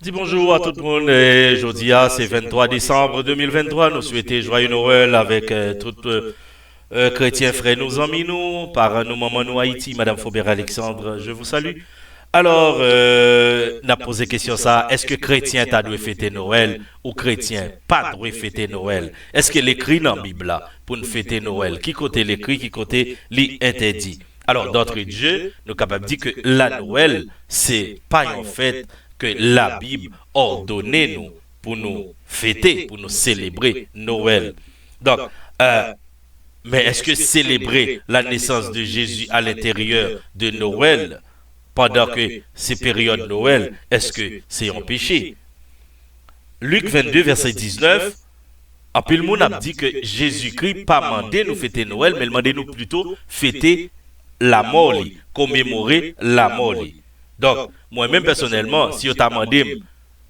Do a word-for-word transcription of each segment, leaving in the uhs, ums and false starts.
Di bonjou a tout moun. E jodi a, se venntwa desanm de mil venntwa. Nou swete jwaye Nwèl avèk, euh, tout, euh, euh, kretyen frè nou, zanmi nou, paran nou, manman nou Ayiti, Madam Faubert Alexandre, je vous salue. Alò, euh, n ap poze kesyon sa, èske kretyen ta dwe fete Nwèl ou kretyen pa dwe fete Nwèl? Èske l ekri nan Bib la pou n fete Nwèl? Ki kote l ekri, ki kote li entèdi? Alò, d'entrée de jeu, nou kapab di ke la Nwèl, se pa yon fèt ke Labib òdone nou pou nou fete, pou nou selebre Nwèl. Donk, euh, men èske selebre la naissance de Jésus à l'intérieur de Noël, pandan ke se peryòd Nwèl, èske se yon peche? Lik vennde, vèsè diznèf, anpil moun ap di ke Jezikri pa mande nou fete Nwèl, men l mande nou plito fete lanmò li, komemore lanmò li. Donk, mwen menm pèsonèlman, si yo ta mande m,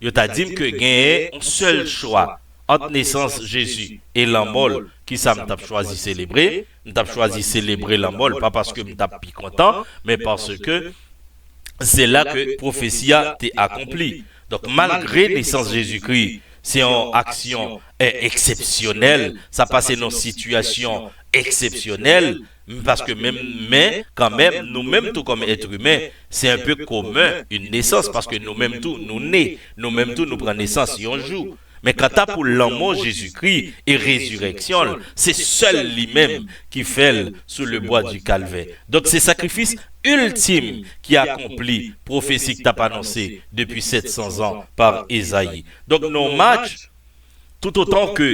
yo ta di m ke genyen yon sèl chwa ant nesans Jezi e lanmò l, kisa m t ap chwazi selebre? M t ap chwazi selebre lanmò l, pa paske m t ap pi kontan, men paske se la ke pwofesi a te akonpli. Donk, malgre nesans Jezikri, se yon aksyon, eh, eksepsyonèl, sa pase nan sitiyasyon eksepsyonèl, m-, paske menm, men, kanmenm, nou menm tou kòm èt imen, se un peu commun, une naissance, paske nou menm tou, nou ne, nou menm tou, nou pran nesans yon jou. Men kanta pou lanmò Jezikri e rezirèksyon l, se sèl li menm ki fè l sou le bwa di Kalvè. Donk, se sakrifis iltim ki akonpli pwofesi ki t ap anonse depi sèt san zan pa Ezayi. Donk, nan yon match, toutotan ke,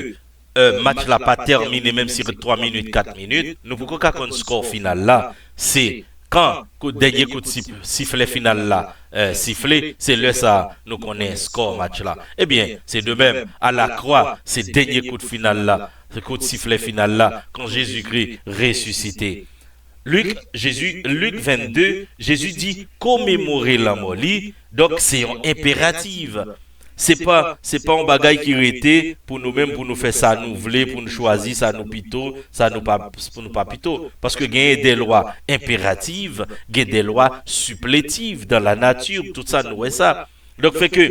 euh, match la pa tèmine, menm si ret twa minit, kat minit, nou poko ka konn skò final la. Se kan kout, dènye kout sif-, siflè final la, euh, sifle, se lè sa a nou konnen skò match la. Ebyen, se de menm, alakwa, se dènye kout final la, se kout siflè final la, kan Jezikri resisite. Lik, Jezi, Lik vennde, Jezi di, komemore lanmò li, donk se yon enperatif. Se pa, se pa yon bagay ki rete pou nou menm, pou nou fè sa nou vle, pou nou chwazi sa nou pito, sa nou pa, pou nou pa pito. Paske genyen de lwa enperatif, gen de lwa sipletif dans la nature, tout sa nou wè sa. Donk, fè ke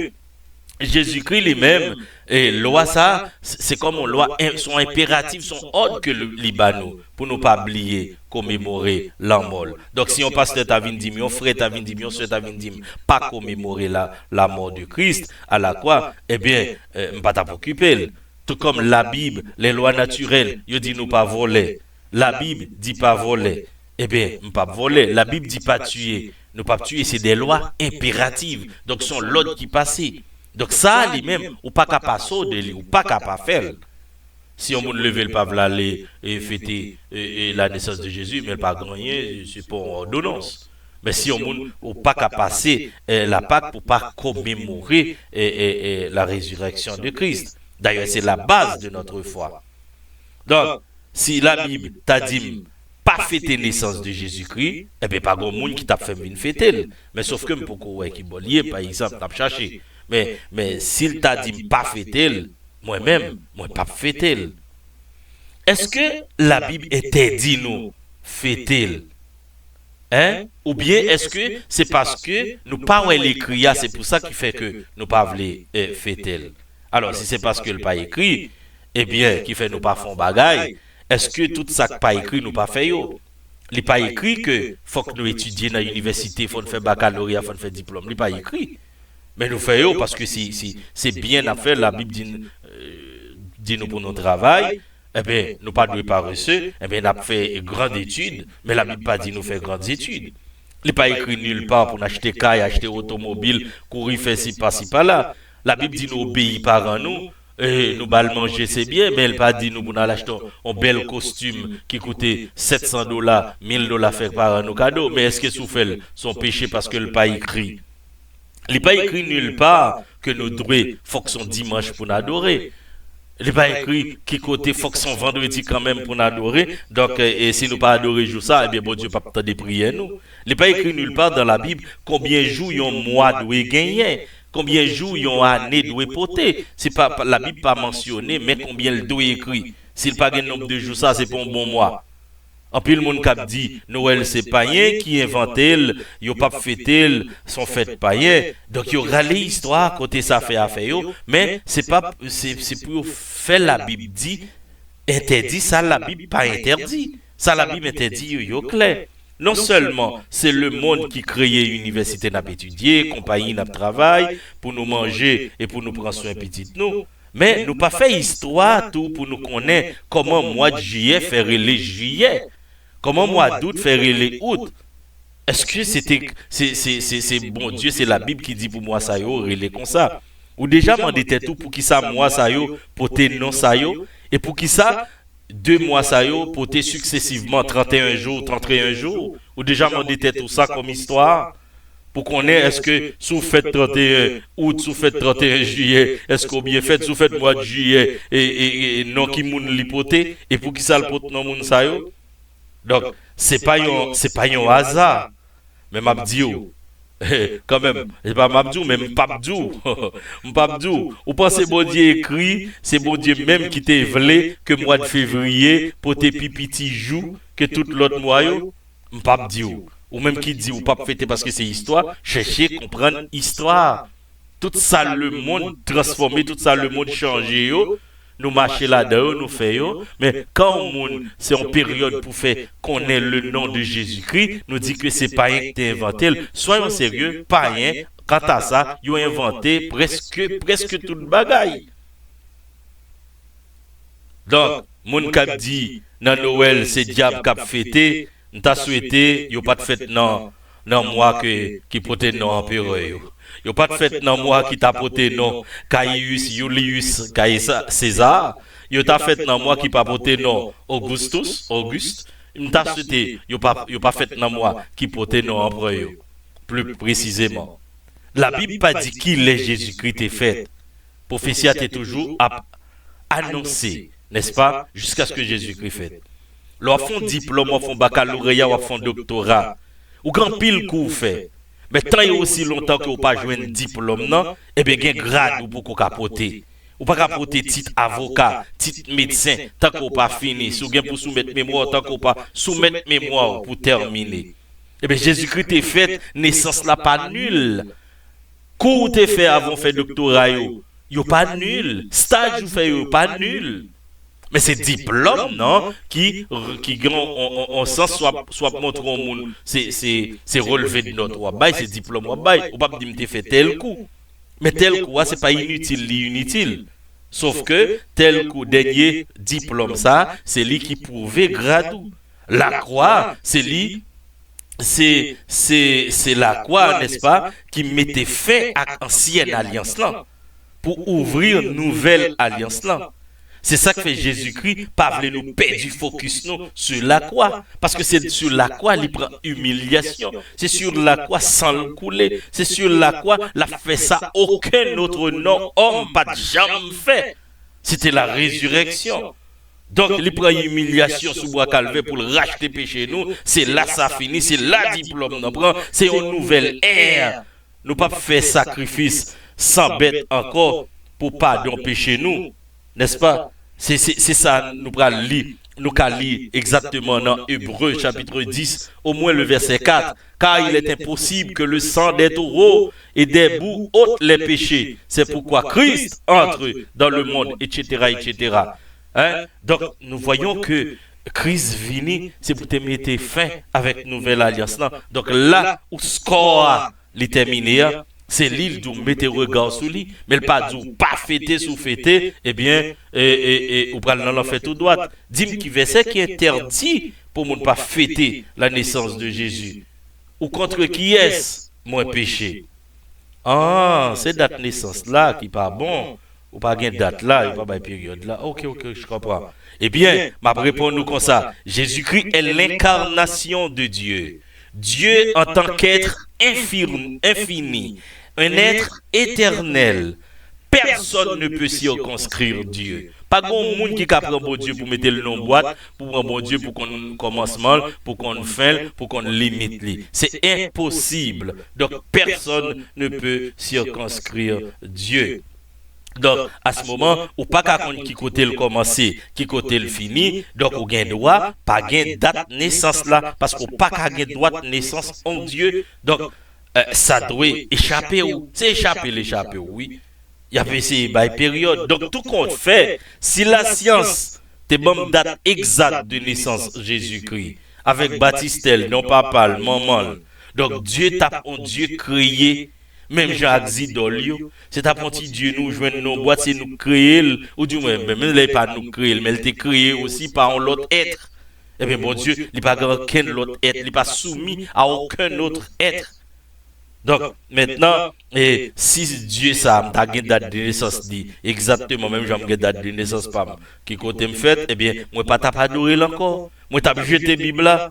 Jezikri li menm, e lwa sa, se, se kòm yon lwa, en-, se yon enperatif, se yon òd ke li, li ba nou, pou nou pa bliye, komemore lanmò l. Donk, si yon pastè ta vin di m, yon frè ta vin di m, yon sè ta vin di m, pa komemore la, la mort de Christ à la croix, ebyen, eh, m pa t ap okipe l. Tou kòm Labib, les lois naturelles, yo di nou pa vòlè. Labib di pa vòlè. Ebyen, m p ap vòlè. Labib di pa tiye. Nou p ap tiye, se de lwa enperatif. Donk, se yon lòd ki pase. Donk, sa a li menm, ou pa ka pase w de li, ou pa ka pa fè l. Si yon moun leve, l pa vle ale, e, fete, e, e, la nesans de Jezi, men l pa gen anyen, se pa yon òdonans. Men si yon moun, ou pa ka pase, e, la Pak pou pa komemore, e, e, e, la résurrection de Christ. D'ailleurs, c'est la base de notre foi. Donk, si Labib ta di m, pa fete nesans de Jezikri, ebyen, pa gen moun ki t ap fè m vin fete l. Men sòf ke m poko wè ki bò l ye, pa egzanp, n ap chache. Men, men si l ta di m pa fete l, mwen menm, mwen p ap fete l. Èske Labib entèdi nou fete l? Hein? Oubyen èske se paske nou pa wè l ekri a, se pou sa ki fè ke nou pa vle, eh, fete l? Alò, si se paske l pa ekri, ebyen, ki fè nou pa fè yon bagay, èske tout sa k pa ekri, nou pa fè yo? Li pa ekri ke fòk nou etidye nan inivèsite, fò n fè bakaloreya, fò n fè diplòm. Li pa ekri. Men nou fè yo paske se, se, se byen n ap fè. Labib di n, euh, di nou pou nou travay. Ebyen, nou pa dwe parese. Ebyen, n ap fè grann etid. Men Labib pa di nou fè grann etid. Li pa ekri nil pa pou n achte kay, achte otomobil, kouri fè si pa, si pa la. Labib di nou obeyi paran nou. E, nou ba l manje, se byen, men l pa di nou pou n al achte yon, yon bèl kostim ki koute sèt san dola, mil dola, fè paran nou kado. Men èske si w fè l, se yon peche paske l pa ekri? Li pa ekri nil pa ke nou dwe, fòk se yon dimanch pou n adore. Li pa ekri ki kote fòk se yon vandredi kanmenm pou n adore. Donk, e, e si nou pa adore jou sa, ebyen, Bondye p ap tande priyè nou. Li pa ekri nil pa dans la Bible konbyen jou yon mwa dwe genyen, konbyen jou yon ane dwe pote. Se pa, pa, Labib pa mansyone, men konbyen l dwe ekri. Si l pa gen nonb de jou sa, se pa yon bon mwa. Anpil moun k ap di Nwèl se payen ki envante l, yo p ap fete l, s on fèt payen. Donk yo rale istwa kote sa fè afè yo, men se pa, se, se pou yo fè Labib di, entèdi sa Labib pa entèdi. Sa Labib entèdi yo, yo klè. Non sèlman se lemonn ki kreye inivèsite n ap etidye, konpayi n ap travay pou nou manje e pou nou pran swen pitit nou, men nou pa fè istwa tou pou nou konnen kòman mwa jiyè fè rele jiyè, kòman mwa dout fè rele out. Èske se te, se, se, se, se Bondye, se Labib ki di pou mwa sa yo rele konsa? Ou deja mande tèt ou poukisa mwa sa yo pote non sa yo? E poukisa de mwa sa yo pote siksesivman tranteyen jou, tranteyen jou? Ou deja mande tèt ou sa kòm istwa? Pou konnen èske si w fèt tranteyen out, si w fèt tranteyen jiyè, èske w byen fèt, si w fèt mwa jiyè, e, e, e non ki moun li pote, e poukisa l pot non moun sa yo? Donk, se pa yon, se pa yon aza. Men m ap di w, kanmenm, se pa m ap di w, men m p ap di w. M p ap di w. Ou panse Bondye ekri, se Bondye menm ki te vle ke mwa de fevriye pote pi piti jou ke tout lòt mwa yo? M p ap di w. Ou menm ki di ou p ap fete paske se istwa, chèche konprann istwa. Tout sa lemonn transfòme, tout sa lemonn chanje yo, nou mache ladan yo, nou fè yo. Men kan yon moun, se yon peryòd pou fè konnen le nom de Jésus-Christ, nou di ke se payen ki te envante l. Soyons sérieux, payen, kanta sa, yo envante prèske, prèske tout bagay. Donk, moun k ap di nan Nwèl se dyab k ap fete, m ta swete yo pa t fèt nan, nan mwa ke, ki pote non anperè yo. Yo pa t fèt nan mwa ki ta pote non Kayiyis, Yuliyis, Kayisa, Seza. Yo ta fèt nan mwa ki pa pote non Ogustus, Auguste. M ta swete yo pa, yo pa fèt nan mwa ki pote non anperè yo, pli presizeman. Labib pa di kilè Jezikri te fèt. Pwofesi a te toujou ap anonse, nèspa, jiskaske Jezikri fèt. Lè w ap fè yon diplòm, w ap fè yon bakaloreya, w ap fè yon doktora, ou gen anpil kou w fè. Men tan e osi lontan ke w pa jwenn diplòm nan, ebyen gen grad ou poko ka pote. Ou pa ka pote tit avoka, tit medsen, tanke w pa fini. Si w gen pou soumèt memwa w, tanke w pa soumèt memwa w pou tèmine. Ebyen, Jezikri te fèt, nesans la pa nil. Kou w te fè avan w fè doktora yo, yo pa nil. Staj ou fè yo, yo pa nil. Men se diplòm nan ki, ki gen yon, yon, yon, yon sans, swa, swa ap montre yon moun, se, se, se relve de nòt w ap bay, se diplòm w ap bay. Ou p ap di m te fè tèl kou. Men tèl kou a, se pa initil li initil. Sof ke tèl kou, dènye diplòm sa, se li ki pwouve grad ou. Lakwa, se li, se, se, se lakwa, nèspa, ki mete fen ak ansyèn alyans lan pou ouvri nouvèl alyans lan. Se sa k fè Jezikri pa vle nou pèdi fokis nou sou lakwa, paske se sou lakwa li pran imilyasyon, se sou lakwa san l koule, se sou lakwa l ap fè sa okenn òt nonm pa t janm fè. Se te la rezirèksyon. Donk, li pran imilyasyon sou bwa Kalvè pou l rachte peche nou. Se la sa fini, se la diplòm nan pran, se yon nouvèl è. Nou p ap fè sakrifis san bèt ankò pou padon peche nou, nèspa? Se, se, se sa nou pral li. Nou ka li egzakteman nan Ebre chapit dis, omwen le vèsè kat. Car il est impossible que le sang des taureaux et des boucs ôte les péchés. C'est pourquoi Christ entre dans le monde, et cetera, et cetera. Hein? Donc, nous voyons que Christ vini, se pou te mete fen avèk nouvèl alyans lan. Donk, la ou skò a li tèmine a, se li l di w mete rega w sou li, men l pa di w pa fete, si w fete, ebyen, e, e, e, ou pral nan lanfè tou dwat. Di m ki vèsè ki entèdi pou moun pa fete la nesans de Jezi? Ou contre qui est-ce mwen peche? Ah, se dat nesans la ki pa bon. Ou pa gen dat la, yo pa bay peryòd la. Ok, ok, je comprends. Ebyen, m ap reponn ou konsa. Jésus-Christ est l'incarnation de Dieu. Dieu en tant qu'être infir- infini, un être éternel. Personne ne peut circonscrire Dieu. Pa gen moun ki ka pran Bondye pou mete l nan bwat, pou pran Bondye pou konn kòmansman l, pou konn fen l, pou konn limit li. Se enposib. Donk, personne ne peut circonscrire Dieu. Donk, a se moman, ou pa ka konn ki kote l kòmanse, ki kote l fini. Donk, ou gen dwa pa gen dat nesans la, paske ou pa ka gen dwa nesans on Dye. Donk, eh, sa dwe echape w. Se echape l echape w, wi. Y ap eseye bay peryòd. Donk, tou kont fè, si lasyans te ban m dat egzat de nesans Jezikri, avèk batistè l, non papa l, manman l, donk, Dye t ap on Dye kreye, menm jan ak zidòl yo. Se t ap on ti dye nou jwenn nan yon bwat, se nou k kreye l, oudimwen, menm lè e pa nou k kreye l, men l te kreye osi pa yon lòt èt. Ebyen, Bondye, li pa gen okenn lòt èt, li pa soumi a okenn òt èt. Donk, mentnan, e, si Dye sa a, m ta gen dat de nesans li, egzakteman menm jan m gen dat de nesans pa m, ki kote m fèt, ebyen, mwen pa t ap adore l ankò. Mwen t ap jete Bib la.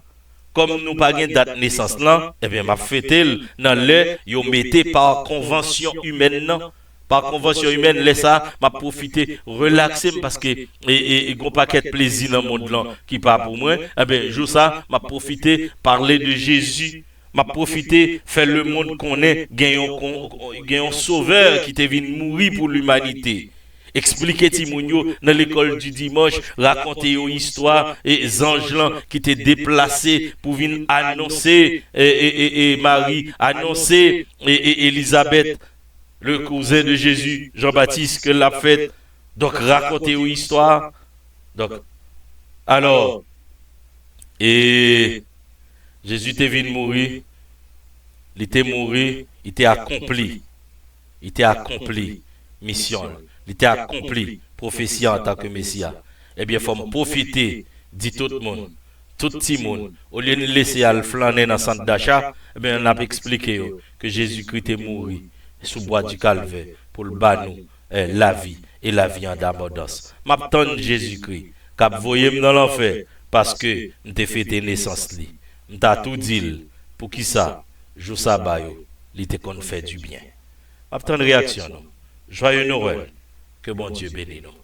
Kòm nou pa gen dat nesans lan, ebyen, m ap fete l nan lè yo mete pa konvansyon imèn nan. Pa konvansyon imèn, lè sa a, m ap pwofite relakse m paske e, e, e gon pakèt plezi nan mond lan ki pa pou mwen. Ebyen, jou sa a, m ap pwofite pale de Jezi. M ap pwofite fè lemonn konnen gen yon, kon- gen yon Sovè ki te vin mouri pou limanite. Eksplike timoun yo nan lekòl di dimanch, rakonte yo istwa e zanj lan ki te deplase pou vin anonse e, e, e, e Mari, anonse e, e Elizabèt, le cousin de Jésus, Jean-Baptiste, ke l ap fèt. Donk, rakonte yo istwa. Donk, alò, e Jezi te vin mouri, li te mouri, li te akonpli, li te akonpli misyon l, li te akonpli pwofesi a antanke Mesi a. Ebyen, fò m pwofite di tout moun, tout timoun, olye n lese al flannen nan sant dacha, ebyen, n ap eksplike yo ke Jezikri te mouri sou bwa di Kalvè pou l ba nou eh, lavi e lavi an dabondans. M ap tann Jezikri k ap voye m nan lanfè paske m te fete nesans li. M ta tou di l poukisa jou saba yo li te konn fè dibyen. M ap tann reyaksyon nou. Joyeux Noël. Ke Bondye beni nou.